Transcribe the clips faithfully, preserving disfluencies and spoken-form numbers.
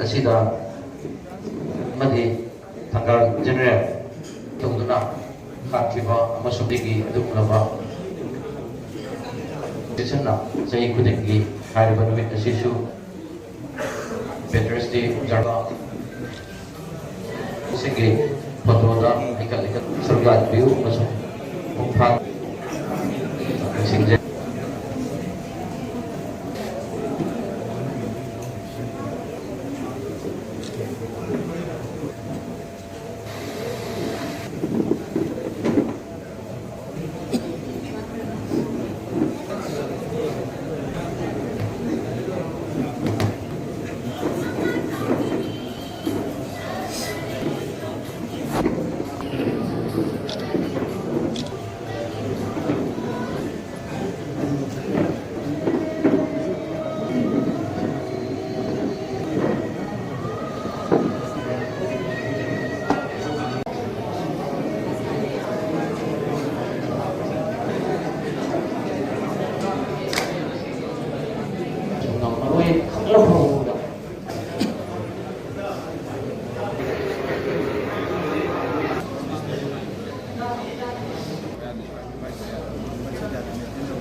ꯑꯁꯤꯗ ꯑꯃꯗꯤ ꯊꯪꯒꯥꯜ ꯖꯦꯅꯦꯔꯦꯜ ꯇꯧꯗꯨꯅ ꯍꯥꯠꯈꯤꯕ ꯑꯃꯁꯨꯡ ꯃꯤꯒꯤ ꯑꯗꯨꯒꯨꯝꯂꯕ ꯆꯦꯛꯁꯤꯟꯅ ꯆꯍꯤ ꯈꯨꯗꯤꯡꯒꯤ ꯍꯥꯏꯔꯤꯕ ꯅꯨꯃꯤꯠ ꯑꯁꯤꯁꯨ ꯚꯦꯇꯔꯟꯁ ꯗꯦ ꯖꯔꯕꯥ ꯁꯤꯡꯒꯤ ꯐꯣꯇꯣꯗ ꯍꯩꯀꯠ ꯂꯩꯀꯠ ꯁꯔꯨꯛ ꯌꯥꯕꯤꯌꯨ ꯑꯃꯁꯨꯡ ꯃꯄꯨꯡ ꯐꯥꯅ ꯅꯤꯡꯁꯤꯡꯖꯩ꯫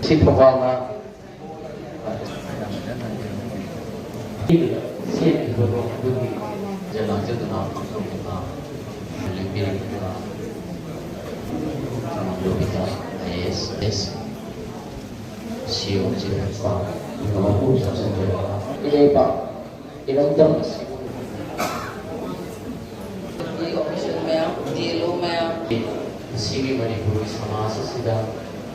ꯁꯤ ꯊꯧꯕꯥꯜꯅ ꯁꯦꯝꯈꯤꯕꯗꯣ ꯑꯗꯨꯒꯤ ꯂꯥꯛꯆꯗꯨꯅ ꯄꯥꯡꯊꯣꯛꯈꯤꯕ ꯂꯦꯡꯕꯤꯔꯛꯈꯤꯕ ꯂꯣꯕꯤꯇꯥ I A S S C ꯑꯣ ꯆꯤꯐ ꯃꯄꯨ ꯆꯥꯁꯤꯟꯖꯔꯕ ꯏꯔꯩꯄꯥꯛ ꯏꯔꯝꯗꯝ ꯑꯁꯤꯕꯨ ꯑꯣꯐꯤꯁꯤꯌꯦꯜ ꯃꯌꯥꯝ, ꯗꯤ ꯑꯦꯜ ꯑꯣ ꯃꯌꯥꯝ, ꯉꯁꯤꯒꯤ ꯃꯅꯤꯄꯨꯔꯒꯤ ꯁꯃꯥꯖ ꯑꯁꯤꯗ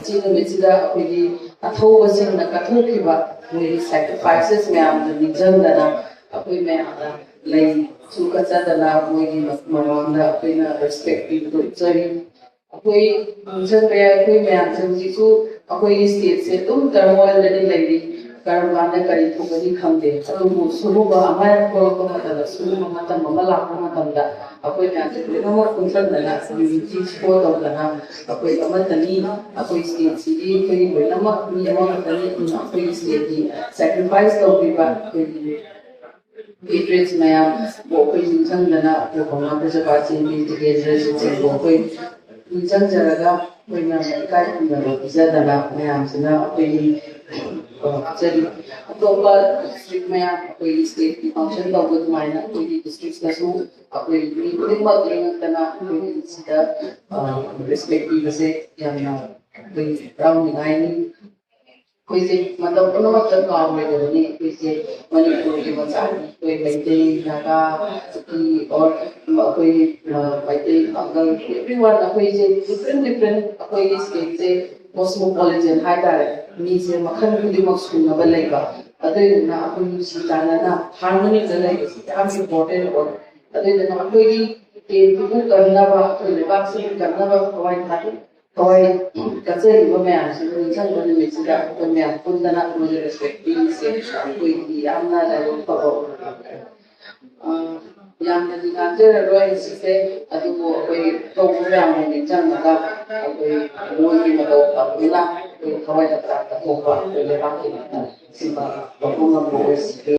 ꯁꯤ ꯅꯨꯃꯤꯠꯁꯤꯗ ꯑꯩꯈꯣꯏꯒꯤ ꯑꯊꯧꯕꯁꯤꯡꯅ ꯀꯠꯊꯣꯛꯈꯤꯕ ꯃꯣꯏꯒꯤ ꯁꯦꯀ꯭ꯔꯤꯐꯥꯏꯁꯦꯁ ꯃꯌꯥꯝꯗꯨ ꯅꯤꯡꯁꯤꯡꯗꯅ ꯑꯩꯈꯣꯏ ꯃꯌꯥꯝꯅ ꯂꯩꯁꯨ ꯀꯠꯆꯗꯅ ꯃꯣꯏꯒꯤ ꯃꯃꯥꯡꯗ ꯑꯩꯈꯣꯏꯅ ꯔꯦꯁꯄꯦꯛ ꯄꯤꯕꯗꯨ ꯎꯠꯆꯔꯤ꯫ ꯑꯩꯈꯣꯏ ꯅꯤꯡꯁꯤꯡꯕ ꯌꯥꯏ, ꯑꯩꯈꯣꯏ ꯃꯌꯥꯝꯁꯦ ꯍꯧꯖꯤꯛꯁꯨ ꯑꯩꯈꯣꯏꯒꯤ ꯁ꯭ꯇꯦꯠꯁꯦ ꯑꯗꯨꯝ ꯇꯔꯃꯣꯏꯜꯗꯗꯤ ꯂꯩꯔꯤ꯫ ꯀꯔꯝ ꯀꯥꯟꯗ ꯀꯔꯤ ꯊꯣꯛꯀꯅꯤ ꯈꯪꯗꯦ꯫ ꯑꯗꯨꯕꯨ ꯁꯤꯒꯨꯝꯕ ꯑꯃ ꯊꯣꯛꯂꯛꯄ ꯃꯇꯝꯗ, ꯁꯤꯒꯨꯝꯕ ꯃꯇꯝ ꯑꯃ ꯂꯥꯛꯄ ꯃꯇꯝꯗ ꯑꯩꯈꯣꯏ ꯃꯌꯥꯝꯁꯦ ꯂꯣꯏꯅꯃꯛ ꯄꯨꯟꯁꯤꯟꯗꯅ ꯌꯨꯅꯤꯇꯤ ꯁꯣ ꯇꯧꯗꯅ ꯑꯩꯈꯣꯏ ꯑꯃꯠꯇꯅꯤ, ꯑꯩꯈꯣꯏ ꯁ꯭ꯇꯦꯠꯁꯤꯗꯤ ꯑꯩꯈꯣꯏ ꯂꯣꯏꯅꯃꯛ ꯃꯤ ꯑꯃꯈꯛꯇꯅꯤ꯫ ꯑꯗꯨꯅ ꯑꯩꯈꯣꯏꯒꯤ ꯁ꯭ꯇꯦꯠꯀꯤ ꯁꯦꯀ꯭ꯔꯤꯐꯥꯏꯁ ꯇꯧꯕꯤꯕ ꯑꯩꯈꯣꯏꯒꯤ ꯏꯇ꯭ꯔꯦꯠꯁ ꯃꯌꯥꯝꯕꯨ ꯑꯩꯈꯣꯏ ꯅꯤꯡꯁꯤꯡꯗꯅ ꯑꯩꯈꯣꯏ ꯀꯧꯅꯥ ꯄ꯭ꯔꯖꯥꯕꯥꯁꯤꯡꯒꯤ ꯇꯤꯀꯦꯟꯗ꯭ꯔꯖꯤꯠꯁꯤꯡꯕꯨ ꯑꯩꯈꯣꯏ ꯅꯤꯡꯁꯤꯡꯖꯔꯒ ꯑꯩꯈꯣꯏꯅ ꯏꯀꯥꯏ ꯈꯨꯝꯅꯕ ꯄꯤꯖꯗꯅ ꯃꯌꯥꯝꯁꯤꯅ ꯑꯩꯈꯣꯏꯒꯤ ꯍꯥꯞꯆꯔꯤ꯫ ꯑꯇꯣꯞꯄ ꯗꯤꯁꯇ꯭ꯔꯤꯛ ꯃꯌꯥꯝ ꯑꯩꯈꯣꯏꯒꯤ ꯁ꯭ꯇꯦꯠꯀꯤ ꯐꯪꯁꯟ ꯇꯧꯕ ꯑꯗꯨꯃꯥꯏꯅ ꯑꯩꯈꯣꯏꯒꯤ ꯗꯤꯁꯇ꯭ꯔꯤꯛꯇꯁꯨ ꯑꯩꯈꯣꯏ ꯃꯤ ꯈꯨꯗꯤꯡꯃꯛ ꯌꯦꯡꯉꯛꯇꯅ ꯑꯩꯈꯣꯏꯒꯤ ꯁꯤꯗ ꯔꯦꯁꯄꯦꯛ ꯄꯤꯕꯁꯦ ꯌꯥꯝꯅ ꯑꯩꯈꯣꯏ ꯍꯔꯥꯎꯅꯤꯡꯉꯥꯏꯅꯤ꯫ ꯑꯩꯈꯣꯏꯁꯦ ꯃꯇꯝ ꯄꯨꯝꯅꯃꯛꯇ ꯀꯥꯎꯔꯣꯏꯗꯕꯅꯤ꯫ ꯑꯩꯈꯣꯏꯁꯦ ꯃꯅꯤꯄꯨꯔꯒꯤ ꯃꯆꯥꯅꯤ꯫ ꯑꯩꯈꯣꯏ ꯃꯩꯇꯩ, ꯅꯥꯒꯥ, ꯀꯨꯀꯤ, ꯑꯣꯔ ꯑꯩꯈꯣꯏ ꯃꯩꯇꯩ, ꯄꯥꯡꯒꯜ, ꯑꯦꯚ꯭ꯔꯤ ꯋꯥꯟ ꯑꯩꯈꯣꯏꯁꯦ ꯗꯤꯐ꯭ꯔꯦꯟ ꯗꯤꯐ꯭ꯔꯦꯟ ꯑꯩꯈꯣꯏꯒꯤ ꯁ꯭ꯇꯦꯠꯁꯦ ꯀꯣꯁꯃꯣꯄꯣꯂꯤꯇꯟ ꯍꯥꯏꯇꯥꯔꯦ꯫ ꯃꯤꯁꯦ ꯃꯈꯜ ꯈꯨꯗꯤꯡꯃꯛ ꯁꯨꯅꯕ ꯂꯩꯕ꯫ ꯑꯗꯨꯗꯨꯅ ꯑꯩꯈꯣꯏ ꯅꯨꯡꯁꯤ ꯆꯥꯟꯅꯅ ꯍꯥꯔꯃꯣꯅꯤꯗ ꯂꯩꯕꯁꯤ ꯌꯥꯝ ꯏꯝꯄꯣꯔꯇꯦꯟ ꯑꯣꯏ꯫ ꯑꯗꯨꯗꯨꯅ ꯑꯩꯈꯣꯏꯒꯤ ꯁ꯭ꯇꯦꯠꯇꯨꯕꯨ ꯀꯟꯅꯕ, ꯑꯩꯈꯣꯏ ꯂꯩꯕꯥꯛꯁꯤꯕꯨ ꯀꯟꯅꯕ ꯊꯋꯥꯏ ꯊꯥꯗꯩ꯫ ꯊꯋꯥꯏ ꯀꯠꯆꯔꯤꯕ ꯃꯌꯥꯝꯁꯤꯕꯨ ꯅꯤꯡꯁꯤꯡꯕ ꯅꯨꯃꯤꯠꯁꯤꯗ ꯑꯩꯈꯣꯏ ꯃꯌꯥꯝ ꯄꯨꯟꯗꯅ ꯃꯣꯏꯗ ꯔꯦꯁꯄꯦꯛ ꯄꯤꯔꯤꯁꯦ ꯑꯩꯈꯣꯏꯒꯤ ꯌꯥꯝꯅ ꯂꯥꯏꯕꯛ ꯐꯕ ꯑꯣꯏꯔꯦ꯫ ꯑ, ꯌꯥꯝꯅꯗꯤ ꯉꯥꯡꯖꯔꯔꯣꯏ ꯁꯤꯁꯦ, ꯑꯗꯨꯕꯨ ꯑꯩꯈꯣꯏ ꯇꯧꯕ ꯃꯌꯥꯝꯕꯨ ꯅꯤꯡꯁꯤꯡꯉꯒ ꯑꯩꯈꯣꯏ ꯃꯣꯏꯒꯤ ꯃꯇꯧ ꯇꯝꯗꯨꯅ ꯑꯩꯈꯣꯏ ꯊꯋꯥꯏ ꯂꯩꯆꯥꯛ ꯀꯠꯊꯣꯛꯄ ꯑꯩꯈꯣꯏ ꯂꯩꯕꯥꯛꯀꯤ ꯁꯤꯟꯕ ꯇꯧꯕ ꯉꯝꯕ ꯑꯣꯏꯁꯤꯒꯦ꯫